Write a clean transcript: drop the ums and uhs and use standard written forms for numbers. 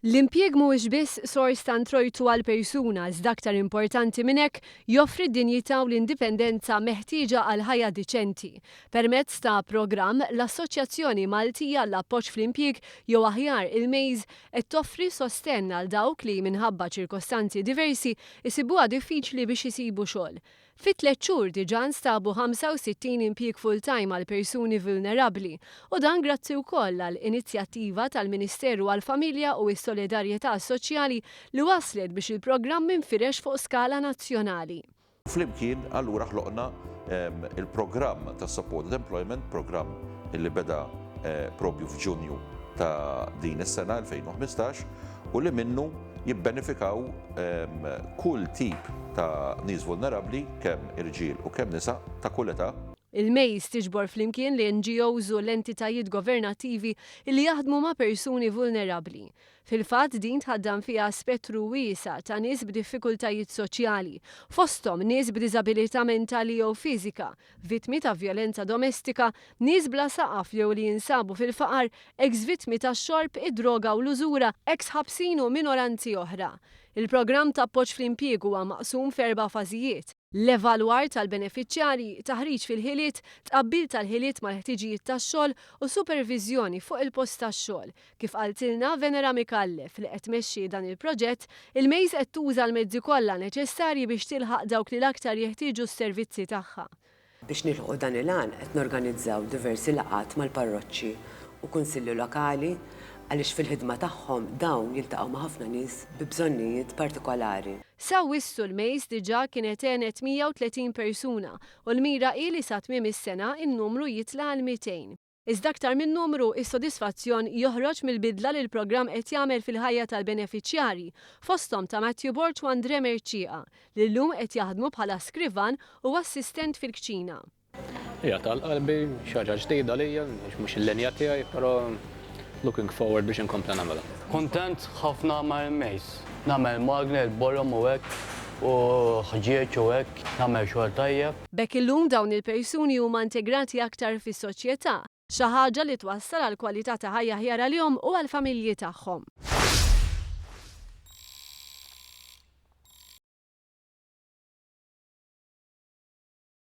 L-impjieg mhuwiex biss sors ta' introjtu għal persuna iżda aktar importanti minn hekk joffri d-dinjità u l-indipendenza meħtieġa għal ħajja diċenti. Permezz ta' programm, l-Assoċjazzjoni Maltija għall-Appoġġ fl-Impjieg jew aħjar il-MAISE qed toffri sostenn għal dawk li minħabba ċirkostanzi diversi jsibuha diffiċli biex isibu xogħol. Fi tlett xhur diġà nstabu 65 impjieg full-time għal persuni vulnerabbli u dan grazzi wkoll għal inizjattiva tal-Ministeru għall-Familja u s-Solidarjetà Soċjali li wasslet biex il-programm infirex fuq skala nazzjonali. Flimkien allura ħloqna il-programm ta' Supported Employment, programm li beda propju f'Ġunju ta' din is-sena 2015 u li minnu jibbenefikaw kull tip ta' nies vulnerabbli, kemm irġiel u kemm nisa, ta' kull età. Il-MAISE tiġbor flimkien l-NGOs u l-entitajiet governattivi li jaħdmu ma' persuni vulnerabbli. Fil-fatt din tħaddan fiha spettru wiesa' ta' nies b'diffikultajiet soċjali, fosthom nies b'diżabilità mentali jew fiżika, vittmi ta' vjolenza domestika, nies bla saqaf jew li jinsabu fil-faqar, eks-vittmi tax-xorb, id-droga u l-użura, eks-ħabsin u minoranzi oħra. Il-programm ta' appoġġ fl-impjieg huwa maqsum f'erba' fażijiet, l-evalwar tal-benefiċjarji, taħriġ fil-ħiliet, tqabbil tal-ħiliet mal-ħtiġijiet tax-xogħol u superviżjoni fuq il-post tax-xogħol. Kif qaltilna Venera Micallef, li qed tmexxi dan il-proġett, il-MAISE qed tuża l-mezzi kollha neċessarji biex tilħaq dawk li l-aktar jeħtieġu s-servizzi tagħha. Biex nilħqu dan il-għan qed norganizzaw diversi laqgħat mal-parroċċi u kunsilli lokali għaliex fil-ħidma tagħhom dawn jiltaqgħu ma' ħafna nies bi bżonnijiet partikolari. S'Awwissu l-MAISE diġà kienet għenet 130 persuna u l-mira hi li sa tmiem is-sena n-numru jitla' għal 200. Iżda aktar min-numru, is-sodisfazzjon joħroġ mill-bidla li l-programm qed jagħmel fil-ħajja tal-benefiċjarji, fosthom ta' Matthew Borg u André Mercieca, li llum qed jaħdmu bħala skrivan u assistent fil-kċina. Hija tal-qalbi, xi ħaġa ġdida għalija, għax mhux il-linja tiegħi, però looking forward biex inkompli nagħmilha. Kuntent ħafna mal-maze. Nagħmel magni, l-borom u hekk, u ħġieġ u hekk, nagħmel xogħol tajjeb. B'hekk illum dawn il-persuni huma integrati aktar fis-soċjetà, xi ħaġa li twassal għal kwalità ta' ħajja aħjar għalihom u għall-familji tagħhom.